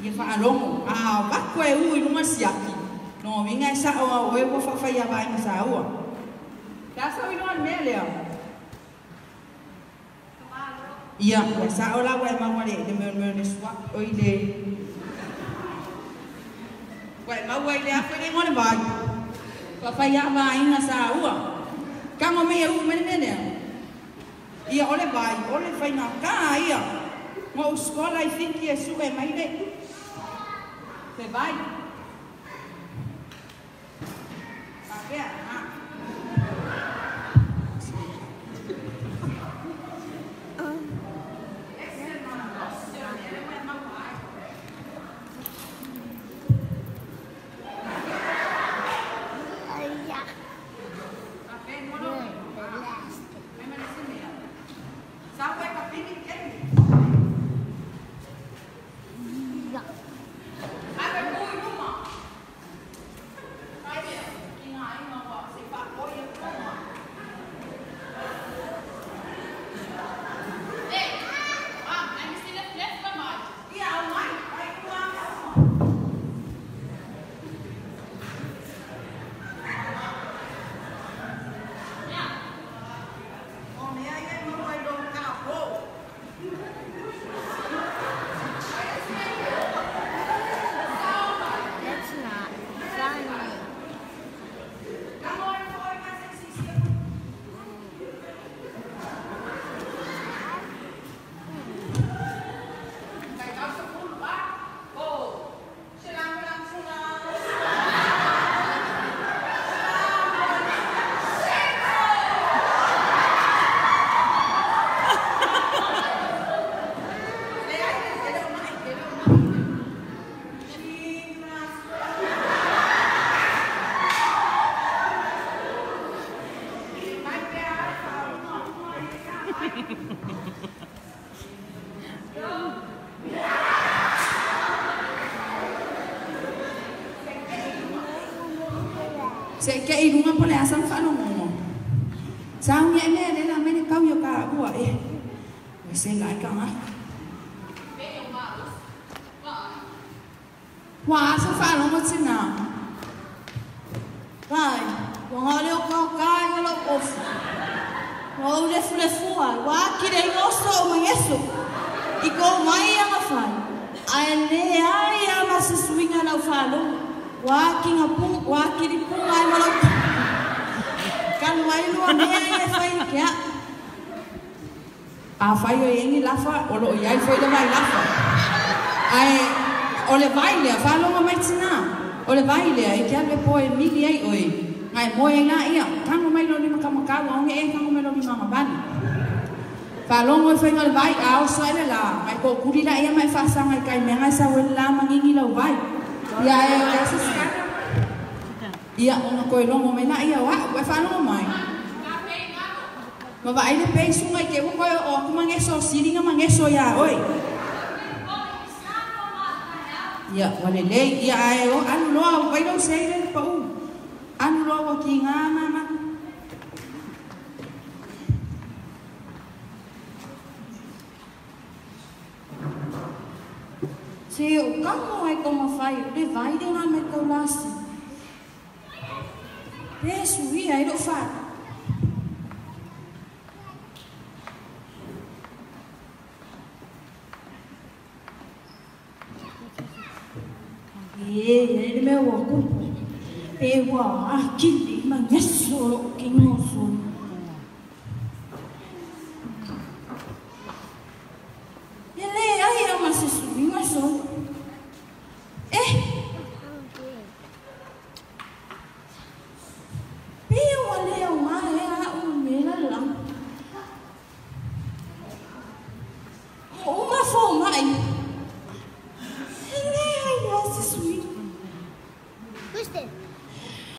Ia whaalongo. A wako e ui lunga siaki. No winga e sao a oe ua whawhai a vaenga sa ua. La sao i lunga mea lea. Ia, ua sao la ua e maua le mea mea le sua. Oi le. Ua e maua i le afu e le ngone vai. Whawhai a vaenga sa ua. Kango mea uu mene mea lea. Ia ole vai, ole whainga kā ia. Ngō uskola i whiki e sue mai le. Te vai. Papea, ha. Se ke i lunga po le asa whalongongo. Sa ungi e mea le la mene kau yo ka ua e. Ue se lai ka ngā. Wa asa whalongo tina. Kai, wa ngā leo kau kai o lau ofu. Wa au lefu lefua, wa akire i oso o mangeso. I kou mai anga whai. Ai le ai a masasuinga lau whalongo. Wa kinga pung, wa kiri punga ai malau. Kan wai lua mea e whai kia. A whai o engi lafa, o lo iai whai le vai lafa. Ai, o le vai lea, whalonga mai tina. O le vai lea, e kia le poe mili ai oe. Ngai moe ai ngā ia, kango mai lo lima kamakau, aonge e kango mai lo lima ngabani. Whalongo e whai ngā le vai, a oso ele la. Ngai ko kuri la ia mai whaasanga i kai mea ngai sa wele la mangingi lau vai. Ia e o le asasana. Ia ona koe longo mai la ia wa, wai whalongo mai. Ma vai le pei sunga i ke uko e o aku mangeso, siringa mangeso ia oi. Ia, wale lei, ia ae o, anu loa, wai lau sei le pa u. Anu loa wa ki ngā mama. Se o kango ai ko mawhai, le vai le ngā mai kau lasi. Pe sui ai lo wha. E, e le mea wā kupu. E wā akili mangeso lo ki ngoso.